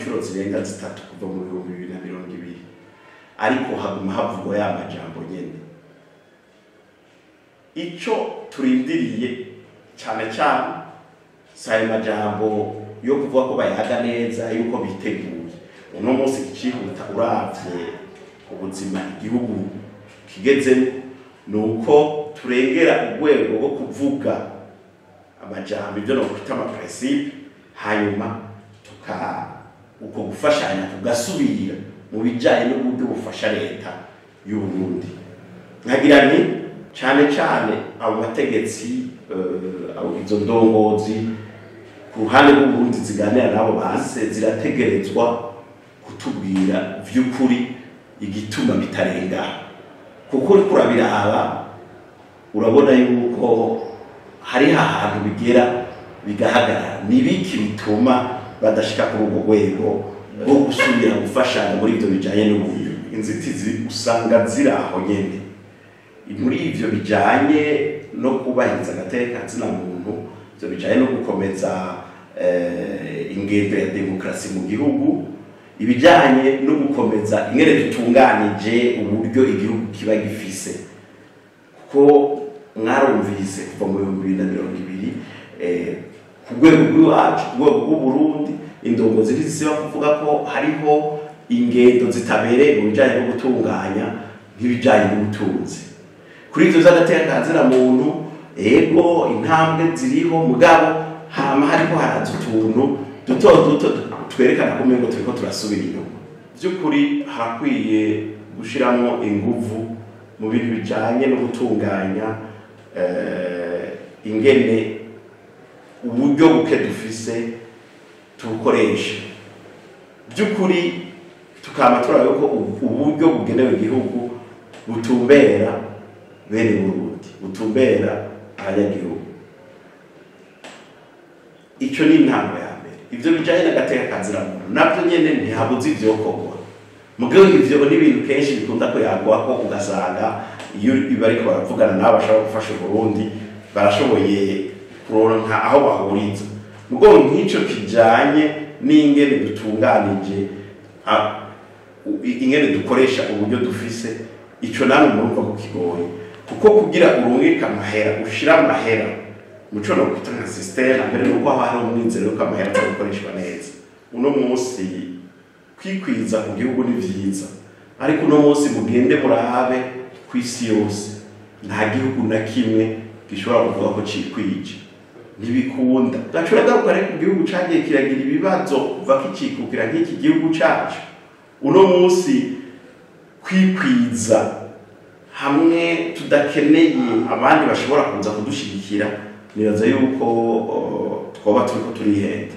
inshuro zirenga zitatu kuva mu 2020, ariko haguma havugwa ya majambo nyene. Ico turindiriye cyane cyane si ayo majambo yo kuvuga ko bayaga neza yuko biteguye. Uno munsi icihuta uravye ubuzima igihugu kigezemo ni uko turengera urwego rwo kuvuga amajambo, ibyo no kwita ama principe, hanyuma tuka uko gufashanya tugasubira mu bijanye n'uburyo bufasha leta y'u Burundi. Nkagira nti cyane cyane abo bategetsi, abo izo ndongozi ku ruhande rw'Uburundi ziganira nabo base zirategerezwa kutubwira vy'ukuri igituma bitarenga, kuko uriko urabiraba urabona yuko hari ahantu bigera bigahagarara. Nibiki bituma badashika kuri urwo rwego rwo gusubira gufashanya muri ivyo bijanye n'uburyo? Inzitizi usanga ziri aho nyene muri ivyo bijanye no kubahiriza agateka kazina muntu, ivyo bijanye no gukomeza ingendo ya demokarasi mu gihugu, ibijanye no gukomeza ingene dutunganije uburyo igihugu kiba gifise. Kuko mwarumvise kuva mu 2020 ku rwego rw'iwacu, ku rwego rw'Uburundi, indongozi ntizisiba kuvuga ko hariho ingendo zitabereye mu bijanye no gutunganya nk'ibijanye n'ubutunzi. Kuri ivyo vy'agateka kazina muntu, ego intambwe ziriho, mugabo hama hariko haraza utuntu duto duto twerekana ko umengo turiko turasubira inyuma. Vy'ukuri harakwiye gushiramwo inguvu mu bintu bijanye no gutunganya ingene uburyo buke dufise tubukoresha. By'ukuri tukaba turaba ko uburyo bugenewe igihugu butumbera bene Burundi, butumbera abanyagihugu. Ico ni intango ya mbere. Ivyo bijanye n'agateka kaziramuntu navyo nyene ntihabuze ivyokorwa, mugabo ivyo ni ibintu kenshi bikunda kuyagwako, ugasanga iyo bariko baravugana nabo bashobora gufasha Burundi barashoboye kuronka aho bahuriza. Mugabo nk'ico kijanye n'ingene dutunganije, ingene dukoresha uburyo dufise, ico namwe murumva ko kigoye, kuko kugira urungike amahera, ushira amahera muco no kwita nka système mbere nuko haba hari umwizero yuko amahera aza gukoreshwa neza. Uno munsi kwikwiza ku gihugu ni vyiza, ariko uno munsi mugende murabe kw'isi yose nta gihugu na kimwe gishobora kuvuga ko cikwije, ntibikunda. Gacura garuka rero ku gihugu cagiye kiragira ibibazo kuva kicikukira nk'iki gihugu cacu. Uno munsi kwikwiza hamwe tudakeneye abandi bashobora kuza kudushigikira, nibaza yuko twoba turiko turihenda.